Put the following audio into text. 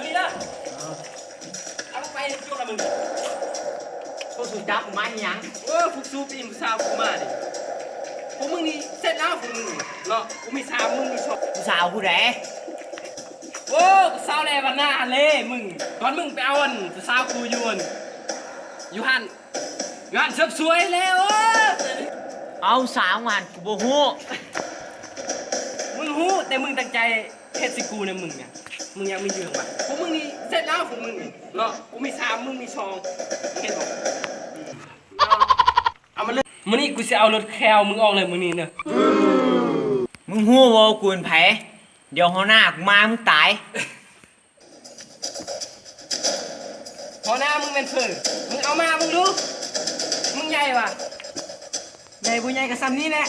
ນີ້ເດີ ເອົາໄປຈຸລະມຶງ. ພວກສູຈັບກູມາອີ່ຫຍັງ? ໂອ້ ພວກສູປີນຜູ້ສາວກູມານີ້ ພວກມຶງນີ້ເສັດແລ້ວ ພວກມຶງນີ້ເນາະ. ກູມີສາມ ມຶງມີສອງ. ຜູ້ສາວຜູ້ໃດ? ໂອ້ ຜູ້ສາວແລບ້ານນາຫັ້ນເລີຍມຶງ. ຕອນມຶງໄປເອົາອັນຜູ້ສາວກູຢູ່ອັນ ຢູ່ຫັ້ນ ງານເສີມສວຍແລ້ວ. ເອົາສາວງານ ກູບໍ່ຮູ້. ມຶງຮູ້ ແຕ່ມຶງຕັ້ງໃຈເຮັດໃສ່ກູນະ. ມຶງນະ ມຶງຢາກມີຢູ່ຫຍັງວະ? ພວກມຶງນີ້ເສັດແລ້ວ ພວກມຶງນີ້ເນາະ. ກູມີສາມ ມຶງມີສອງ ເຫັນບໍ່? ອືມ ເອົາມາເລີຍ. ມື້ນີ້ກູຊິເອົາລົດແຄວມຶງອອກເລີຍມື້ນີ້ເດີ. ມຶງຮູ້ບໍ່ວ່າກູເປັນໃຜ? ດຽວຫົວໜ້າກູມາ ມຶງຕາຍ. ຫົວໜ້າມຶງແມ່ນເພີ ມຶງເອົາມາເບິ່ງດູ. ມຶງໃຫຍ່ຫວາ? ໃຫຍ່ບໍ່ໃຫຍ່ກໍຊ່ຳນີ້ແຫຼະ.